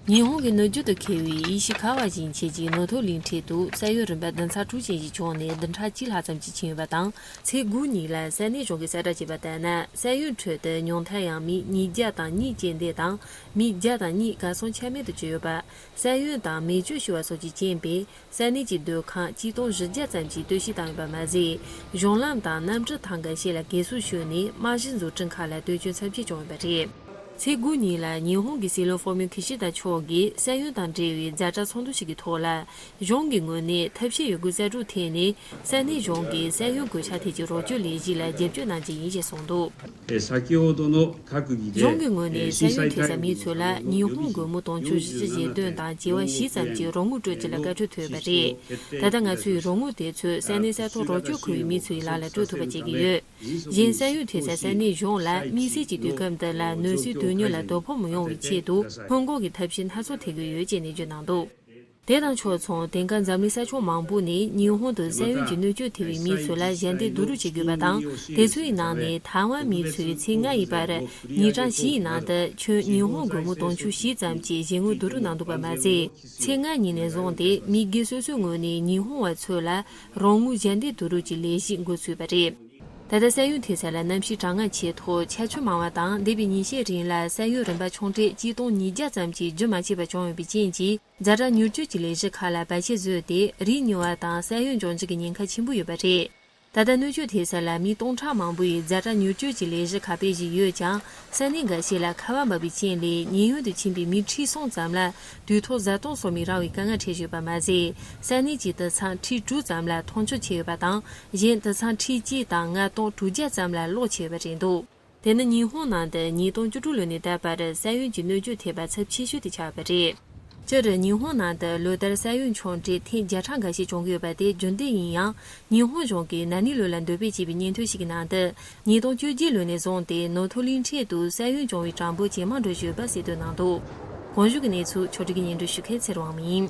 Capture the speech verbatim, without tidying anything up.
ཉི་ཧོང་གི་ནུབ་རྒྱུད་དུ་ཁེལ་བའི་ཨི་ཤི་ཁ་བ་ཞིང་ཆེན་གྱི་ནོ་ཐོ་གླིང་ཁྲོད་དུ་ས་ཡོམ་རིམ་པ་བདུན་ཚེག་དྲུག་ཅན་ཞིག་བྱུང་ནས་བདུན་ཕྲག་གཅིག་ལྷག་ཙམ་ཞིག་ཕྱིན་ཡོད་པ་དང་། ཚེས་དགུ་ཉིན་ལ་ས་གནས་གཞུང་གིས་གསལ་བསྒྲགས་བྱས་པ་ལྟར་ན། ས་ཡོམ་ཁྲོད་དུ་ཉུང་མཐར་ཡང་མི་ཉིས་བརྒྱ་དང་གཉིས་རྐྱེན་འདས་དང་། མི་བརྒྱ་དང་གཉིས་གར་སོང་ཆ་མེད་དུ་གྱུར་ཡོད་པ། ས་ཡོམ་དང་མེ་མཆོད་ཤོར་བ་སོགས་ཀྱི་རྐྱེན་པས། ས་གནས་ཀྱི་སྡོད་ཁང་གཅིག་སྟོང་བཞི་བརྒྱ་ཙམ་གྱིས་གཏོར་བཤིག་བཏང་ཡོད་པ་མ་ཟད། གཞུང་ལམ་དང་གནམ་གྲུ་ཐང་འགའ་ཤས་ལ་གས་སྲུབས་ཤོར་ནས། རྨང་གཞི་བཟོ་སྐྲུན་ཁག་ལ་གཏོར་སྐྱོན་ཚབས་ཆེ་བྱུང་ཡོད་པ་རེད། ཚེས་དགུ་ཉིན་ལ་ཉི་ཧོང་གི་སྲིད་བློན་ཧྥོ་མིའོ་ཁི་ཤི་ད་མཆོག་གིས་ས་ཡོམ་དང་འབྲེལ་བའི་ཛ་དྲག་ཚོགས་འདུ་ཞིག་གི་ཐོག་ལ། གཞུང་གི་ངོས་ནས་ཐབས་ཤེས་ཡོད་རྒུས་གསལ་སྒྲོག་འཐེན་ནས། ས་གནས་གཞུང་གིས་ས་ཡོམ་གོད་ཆག་ཐད་ཀྱི་རོགས་སྐྱོར་ལས་གཞི་ལ་རྒྱབ་སྐྱོར་གནང་རྒྱུ་ཡིན་ཞེས་གསུངས་འདུག། えー先ほどの閣議で གཞུང་གི་ངོས་ནས་ས་ཡོམ་ཐེབས་ས་མི་ཚོ་ལ་ཉི་ཧོང་སྒོར་མོ་དུང་ཕྱུར་བཞི་བཅུ་ཞེ་བདུན་དང་བྱེ་བ་བཞི་ཙམ་གྱི་རོགས་དངུལ་སྤྲོད་རྒྱུ་ལ་བཀའ་འཁྲོལ་ཐོས་པ་རེད། ད་ལྟ་ང་ཚོས་རོགས་དངུལ་དེ་ཚོ་ས་གནས་ས་ཐོག་རོགས་སྐྱོར་ཁུར་བའི་མི་ཚོའི་ལག་ལ་སྤྲོད་ཐུབ་པ་བྱེད་ཀྱི་ཡོད། གཞན་ས་ཡོམ་ཐེབས་ས་ས་གནས་གཞུང་ལ་དམིགས་བསལ་གྱི་དུས་སྐབས་འདི་ལ་གནོད་འཚེ་དོན་གཉེར་ལ་དོ་ཕོག་མི་ཡོང་བའི་ཆེད་དུ་སྔོན་འགོག་གི་ཐབས་ཤེས་སྣ་ཚོགས་ཐེག་གི་ཡོད་ཅེས་ནན་བརྗོད་གནང་འདུག། དེ་དང་ཕྱོགས་མཚུངས། དེང་སྐབས་འཛམ་གླིང་ས་ཕྱོགས་མང་པོ་ནས་ཉི་ཧོང་དུ་ས་ཡོམ་གྱི་གནོད་སྐྱོན་ཐེབས་པའི་མི་ཚོ་ལ་ཞལ་འདེབས་བསྡུ་རུབ་བྱེད་དགོས་པ་དང་། དེ་ཚོའི་ནང་ནས་ཐའེ་ཝན་མི་ཚོས་ཚེས་ལྔ་ཡི་བར་ཉིན་གྲངས་བཞི་ཡི་ནང་དུ་ཁྱོན་ཉི་ཧོང་སྒོར་མོ་དུང་ཕྱུར་བཞི་ཙམ་གྱི་ཞལ་ངོ་བསྡུ་རུབ་གནང་འདུག་པ་མ་ཟད། ཚེས་ལྔ་ཉིན་ནས་བཟུང་སྟེ་མི་སྒེར་སོ་སོའི་ངོས་ནས་ཉི་ཧོང་བ་ཚོ་ལ་རོགས་དངུལ་ཞལ་འདེབས་བསྡུ་རུབ་ཀྱི་ལས་གཞི་འགོ་ཚུགས་པ་རེད། ད་ལྟ་ས་ཡོམ་ཐེབས་ས་ལ་གནམ་གཤིས་གྲང་ངར་ཆེ་ཐོག་ཆར་ཆུ་མང་བ་དང་། འདས་པའི་ཉིན་ཤས་རིང་ལ་ས་ཡོམ་རིམ་པ་ཆུང་གྲས་གཅིག་སྟོང་ཉིས་བརྒྱ་ཙམ་གྱིས་རྒྱུན་མ་ཆད་པར་བྱུང་ཡོད་པའི་རྐྱེན་གྱིས། ཛ་དྲག་མྱུར་སྐྱོབ་ཀྱི་ལས་གཞི་ཁག་ལ་བར་ཆད་བཟོས་ཏེ། རིགས་ཉུང་བ་དང་ས་ཡོམ་འབྱུང་རྒྱུ་གི་ཉེན་ཁ་ཆེན་པོ་ཡོད་པ་རེད། ད་ལྟ་གནོད་སྐྱོན་ཐེབས་ས་ལ་མི་སྟོང་ཕྲག་མང་པོ་ཡིས་ཛ་དྲག་མྱུར་སྐྱོབ་ཀྱི་ལས་གཞི་ཁག་སྤེལ་བཞིན་ཡོད་ཀྱང་། ས་གནས་འགའ་ཤས་ལ་ཁ་བ་འབབ་པའི་རྐྱེན་ལས། ཉེན་གཡོལ་དུ་ཕྱིན་པའི་མི་ཁྲི་གསུམ་ཙམ་ལ་དུས་ཐོག་བཟའ་བཏུང་སོགས་མི་རག་པའི་དཀའ་ངལ་འཕྲད་བཞིན་ཡོད་པ་མ་ཟད། ས་གནས་ཀྱི་དུད་ཚང་ཁྲི་དྲུག་ཙམ་ལ་མཐོང་ཆུང་ཆེ་ཡོད་པ་དང་། གཞན་དུད་ཚང་ཁྲི་གཅིག་དང་ལྔ་སྟོང་དྲུག་བརྒྱ་ཙམ་ལ་གློག་ཆད་ཡོད་པ་རེད་འདུག། དེ་ནི་ཉི་ཧོང་ནང་དུ་ཉིས་སྟོང་བཅུ་དྲུག་ལོ་ནས་ད་བར་ས་ཡོམ་གྱི་གནོད་སྐྱོན་ཐེབས་པ་ཚབས་ཆེ་ཤོས་དེ་ཆགས་པ་རེད། སྤྱིར་ཉི་ཧོང་ནང་དུ་ལོ་ལྟར་ས་ཡོམ་ཆུང་གྲས་ཐེངས་བརྒྱ་ཕྲག་འགའ་ཤས་བྱུང་གི་ཡོད་པ་དེ་རྒྱུན་ལྡན་ཡིན་ཡང་། ཉི་ཧོང་གཞུང་གིས་ན་ནིང་ལོ་ལ་འདོན་སྤེལ་བྱས་པའི་སྙན་ཐོ་ཞིག་གི་ནང་དུ། ཉིས་སྟོང་བཅོ་བརྒྱད་ལོ་ནས་བཟུང་སྟེ་ནོ་ཐོ་གླིང་ཁྲོད་དུ་ས་ཡོམ་བྱུང་བའི་གྲངས་འབོར་ཇེ་མང་འགྲོ་བཞིན་ཡོད་པ་གསལ་སྟོན་གནང་འདུག། གོང་ཞུས་ཀྱི་གནས་ཚུལ་ཕྱོགས་སྒྲིག་གིས་སྙན་སྒྲོན་ཞུ་མཁན་ཚེ་རིང་དབང་མོ་ཡིན།